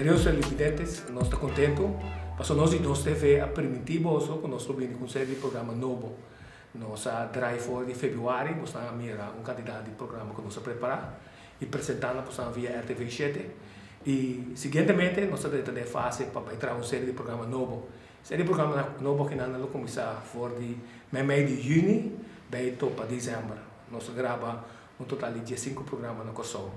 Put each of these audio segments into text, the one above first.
Queridos televidentes, nos ta contento paso nos di Nos TV a permiti boso cu nos lo bini cu un serie di programa nobo. Nos a draai for di februari, boso a mira un cantidad di programa cu nos a prepara y presenta na boso via RTV 7. Y siguientemente nos ta drenta den fase pa bay traha un serie di programa nobo. Serie di programa nobo aki nan lo cuminsa for di mei di juni bay topa december. Nos a graba un total di 15 programa na Kòrsou.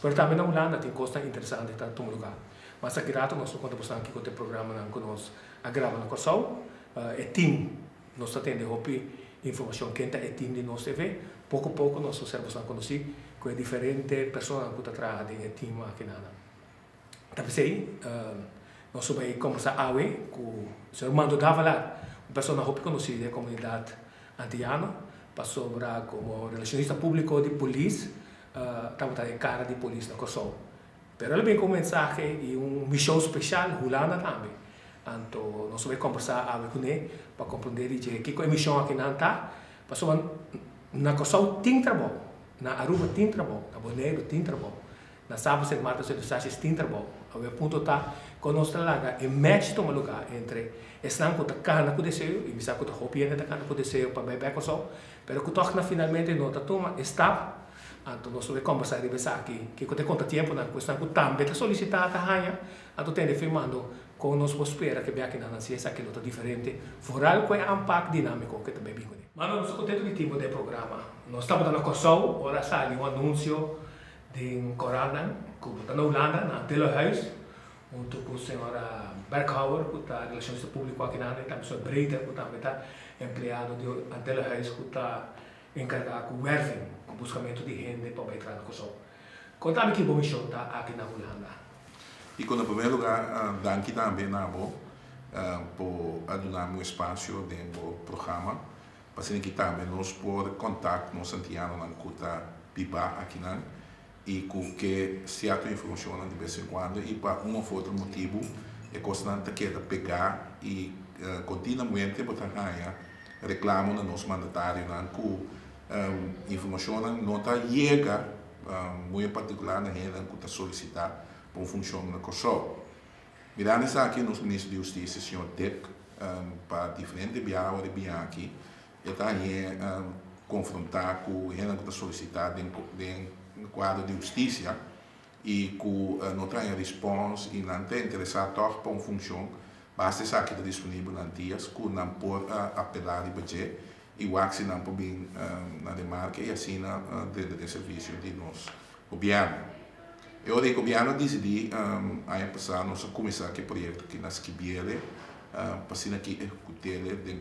Pero tambe na Hulanda tin kosnan interesante ta tuma lugá. Mas aki rato nos lo konta boso kiko ta e programanan ku nos a graba na Kòrsou. E team, nos ta tende hopi informashon ken ta e team di Nos TV. Poko poko nos lo ser boso konosí ku e diferente personanan ku ta traha den e team akinan. Ta p'esei nos lo bai kombersá awe ku señor Mando Davelaar, un persona hopi konosí den e komunidat antiano, pasobra komo relashonista públiko di polis tabata e kara di polis na Kòrsou. Pero el a bin ku un mensahe i un mishon speshal Hulanda tambe. Anto nos lo bai kombersá awe kuné pa komprondé di dje kiko e mishon akinan ta, pasobra na Kòrsou tin trabou, na Aruba tin trabou, na Boneiru tin trabou. Na Saba, Sint Maarten, Sint Eustatius tin trabou. Awe e punto ta kon nos ta laga e match tuma lugá entre esnan ku ta kana ku deseo, i mi sa ku ta hopi hende ta kana ku deseo pa bai bek Kòrsou, pero ku tòg na finalmente no ta tuma e stap. Anto nos lo bai kòmbersá riba esaki, kiko ta e kontratiemponan ku esnan ku tambe ta solisitá ta haña, anto tende firmando kon nos por spera ku e biakinan nan si esaki lo ta diferente, foral ku e aanpak dinámiko ku e ta bai bin kuné. Mano, nos ta kontentu di tin bo den e programa. Nos tabata na Kòrsou ora a sali un anunsio den korantnan ku bo ta na Hulanda na Antillenhuis huntu ku señora Berghouwer ku ta relashonista públiko akinan i tambe señor Breeder ku tambe ta empleado di Antillenhuis ku ta enkargá ku werving, ku buskamentu di hende pa bai traha na Kòrsou. Konta mi ki bo mishon ta aki na Hulanda. I ku na promé lugá danki tambe na bo por a duna mi un espasio den bo programa pa asina ki tambe nos por kontak nos antianonan ku ta biba akinan i ku ke sierto informashonnan di bes en kuando i pa un òf otro motibu e kosnan ta keda pegá i kontinuamente bo ta haña reklamo na nos mandatarionan ku informashonnan no ta yega muy en partikular na hendenan ku ta solisitá pa un funshon na Kòrsou. Mirando esaki nos minister di hustisia señor Dick pa diferente biaha ora e biaha aki E ta hañ'é konfrontá ku hendenan ku ta solisitá den den kuadro di hustisia i ku no ta haña rispòns i nan ta interesá tòg pa un funshon, basta esaki ta disponibel na Antias ku nan por apelá riba dje i wak si nan por bin na remarke i asina drenta den servisio di nos gobièrnu. E ora ei gobièrnu a disidí aña pasá nos a kuminsá ku e proyekto aki na skibiele pa asina ki ehekutele den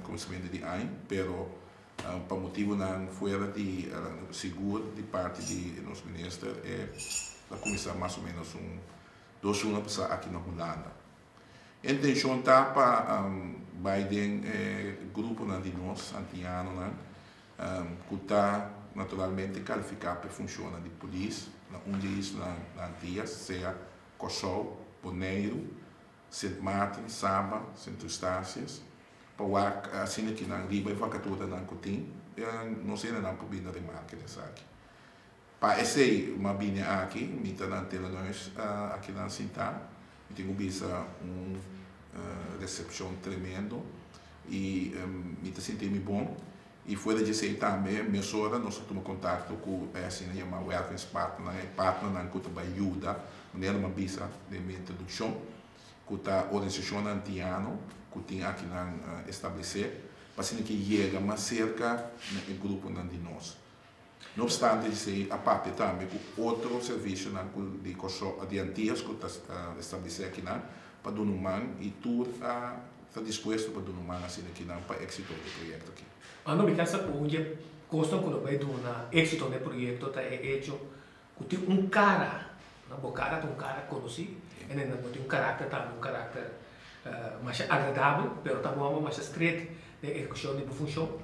kuminsamentu di aña, pero pa motibunan fuera di sigur di parti di nos minister e ta kuminsá mas o ménos un dos luna pasá aki na Hulanda. E intenshon ta pa bai den e gruponan di nos antianonan ku ta naturalmente kalifiká pa e funshonnan di polis na un di e islanan na Antias, sea Kòrsou, Boneiru, Sint Maarten, Saba, Sint Eustatius, pa wak asina ki nan riba e vakaturanan ku tin, nos hendenan por bini remarke di esaki. Pa esei mi a bini aki, mi ta na Antillenhuis akinan sintá, mi tin ku bisa un resepshon tremendo i mi ta sinti mi bon. I fuera di esei tambe mesora nos a tuma kontakto ku e asina yamá wervingspartnernan, e partnernan ku ta bai yuda, manera mi a bisa den mi introdukshon, ku ta organisashonnan antiano ku tin akinan establesé pa asina ke yega mas serka na e gruponan di nos. No opstante esei a papia tambe ku otro servisionan ku di Kòrsou di Antias ku ta establesé akinan pa duna un man i tur a ta dispuesto pa duna un man asina akinan pa éksito di e proyekto aki. Mano mi pensa ku un dje kosnan ku lo bai duna éksito na e proyekto ta e echo ku tin un kara, na bo kara ta un kara konosí en nan bo tin un karakter tambe, un karakter masha agradabel pero ta bo masha stret den ehekushon di bo funshon.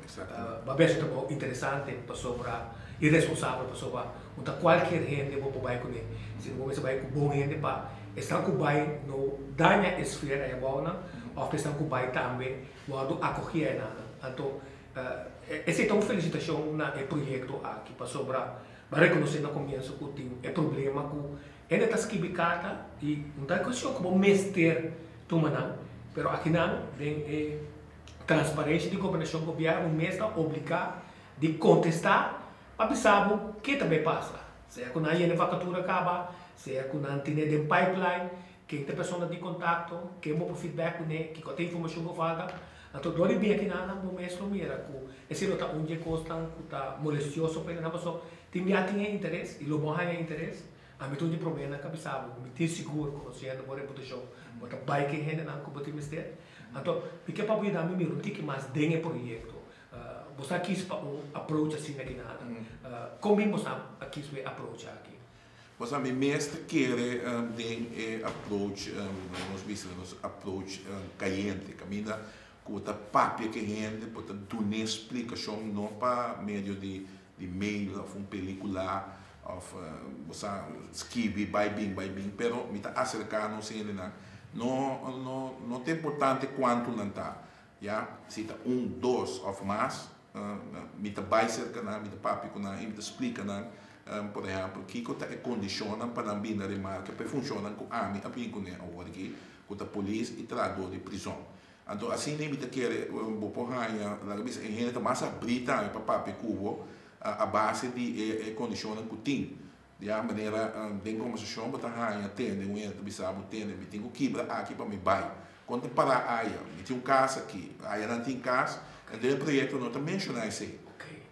Bo a bes un trabou interesante pasobra i responsabel pasobra no ta kualkier hende bo por bai kuné, sino bo mester bai ku bon hende pa esnan ku bai no daña e sfera ei abounan òf pa esnan ku bai tambe wòrdu akohí enanan. Anto esei ta un felisitashon na e proyekto aki pasobra bo a rekonosé na komienso ku tin e problema ku. Hende ta skibi karta i no ta kuestion ku bo mester tuma nan, pero akinan den e transparensia di gobernashon gobièrnu mes ta obligá di kontestá pa bisa bo ke ta bai pasa. Sea ku nan yena vakatura kaba, sea ku nan tene den pipeline, ken ta e persona di kontakto, ken bo por feedback kuné, kiko ta e informashon ku falta. Anto dor di bin akinan bo mes lo mira ku esei lo ta un di e kosnan ku ta molestioso pa hende nan pasobra tin bia tin e interes i lo bo haña interes. Ami ta un di promenan ku a bisa bo, mi tin sigur konosiendo bo reputashon, bo ta bai ku e hendenan ku bo tin mester. Anto mi ke pa bo yuda mi mira un tiki mas den e proyekto. Bo sa kis pa un approach asina aki nada. Kon bin bo sa a kis pa e approach aki? Bo sa mi mes ta kere den e approach, nos bisa nos approach kayente, kaminda ku bo ta papia ku e hende, bo ta dun'é splikashon no pa medio di mail òf un pelikula òf bo sa skibi bai bin bai bin, pero mi ta aserká nos hendenan. No no no ta importante kuantu nan ta, Ya, si ta un, dos of mas, mi ta bai serka nan, mi ta papia ku nan i mi ta splika nan, por ehèmpel, kiko ta e kondishonnan pa nan bini na remarke pa e funshonnan ku ami a bin kuné awor aki, ku ta polis i trahadó di prizòn. Anto asina mi ta kere bo por haña, laga bisa, e hende ta mas abrí tambe pa papia ku bo a base di e kondishonnan ku tin. Ya, manera den kombersashon bo ta haña tende un hende ta bisa bo, Tende, mi tin ku kibra aki pa mi bai. Kon ta pará aya? Mi tin un kas aki. Aya nan tin kas. En den e proyekto no ta menshoná esei.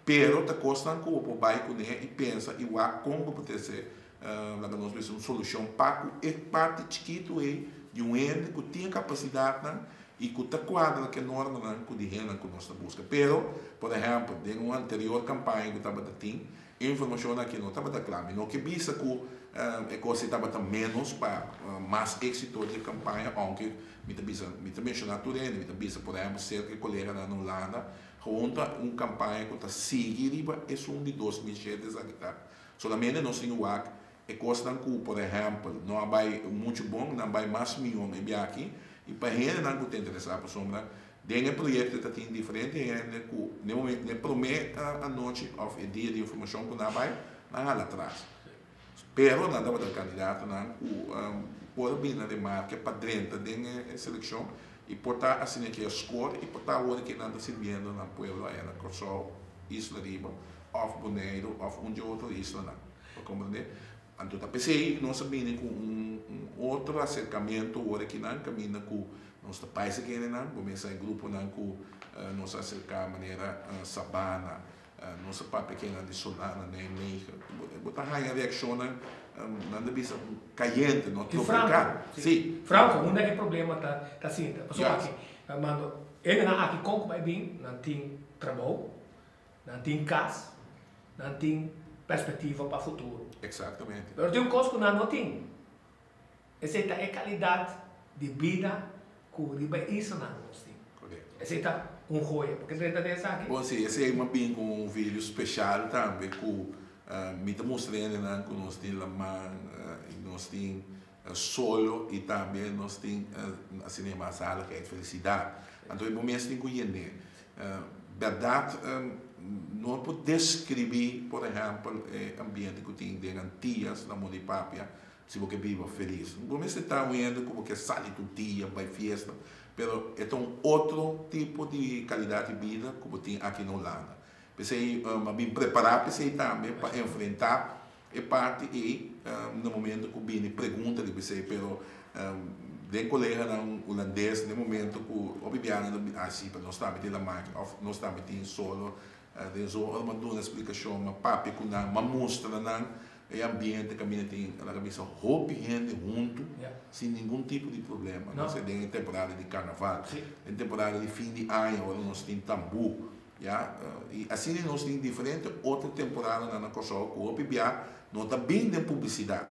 Pero ta kosnan ku bo por bai kuné i pensa i wak kon bo por trese, laga nos bisa, un solushon pa ku e parti chikitu ei di un hende ku tin e kapasidatnan i ku ta kuadra ku e normanan ku di hendenan ku nos ta buska. Pero, por ehèmpel, den un anterior kampaña ku tabata tin, E informacion aki no tabata cla. Mi no ke bisa cu e cos ei tabata menos pa mas exito di e campaña, aunke mi ta bisa, mi ta menciona tur hende, mi ta bisa por ehempel cerca e coleganan na Hulanda, gewoon ta un campaña cu ta sigui riba esun di 2007 esaki ta. Solamente nos tin wak e cosnan cu por ehempel no a bay mucho bon, nan bay mas miho e biaha aki, y pa hendenan cu ta interesa pasobra Den e proyekto ta tin diferente hende ku n'e momento, n'e promé anochi òf e dia di informashon ku nan a bai, nan hala atras. Pero nan tabata kandidatonan ku por a bini na remarke pa drenta den e selekshon i por ta asina ke a skor i por ta awor ke nan ta sirbiendo nan pueblo aya na Kòrsou, Isla Riba òf Boneiru òf un dje otro islanan. Bo komprendé? Anto ta p'esei nos a bini ku un otro aserkamentu ora kinan kaminda ku nos ta bai seki hendenan, bo mester e gruponan ku nos a aserká manera Sabana, nos a papia ku hendenan di Solana, Nijmegen. Bo ta haña reakshonnan, nan ta bisa kayente, no tropikal. Si. Franco, unda e problema ta sinta? Pasobra aki, mando, hendenan aki kon ku bai bin, nan tin trabou, Nan tin kas, nan tin perspektiva pa futuro. Exactamente. Pero tin un kos ku nan no tin. Esei ta e kalidat di bida ku riba e islanan nos tin. Korekto. Esei ta un hoya. Por ke drenta den esaki? Bon, si, esei m'a bin ku un video speshal tambe ku mi ta mustra hendenan ku nos tin laman i nos tin solo i tambe nos tin asina yama zaligheid, felisidat. Anto bo mes tin ku yend'é. Bèrdat no por deskribí, por ehèmpel, e ambiente ku tin den Antias na Mondi Papia, si bo ke biba felis. Bo mester ta un hende ku bo ke sali tur dia, bai fiesta, pero e ta un otro tipo di kalidat di bida ku bo tin aki na Hulanda. P'esei mi a bin prepará p'esei tambe pa enfrentá e parti ei na momento ku bini pregunta riba esei, pero den koleganan hulandes den momento ku hopi biaha nan ta bisa ah si pero nos tambe tin laman aki òf nos tambe tin solo den zo ora mi a duna splikashon mi a papia ku nan mi a mustra nan e ambiente kaminda tin laga bisa hopi hende huntu sin ningun tipo di problema no den e temporada di karnaval den temporada di fin di aña ora nos tin tambú. Ya, i asina nos tin diferente otro temporadanan na Kòrsou ku hopi bia no ta bin den publisidat.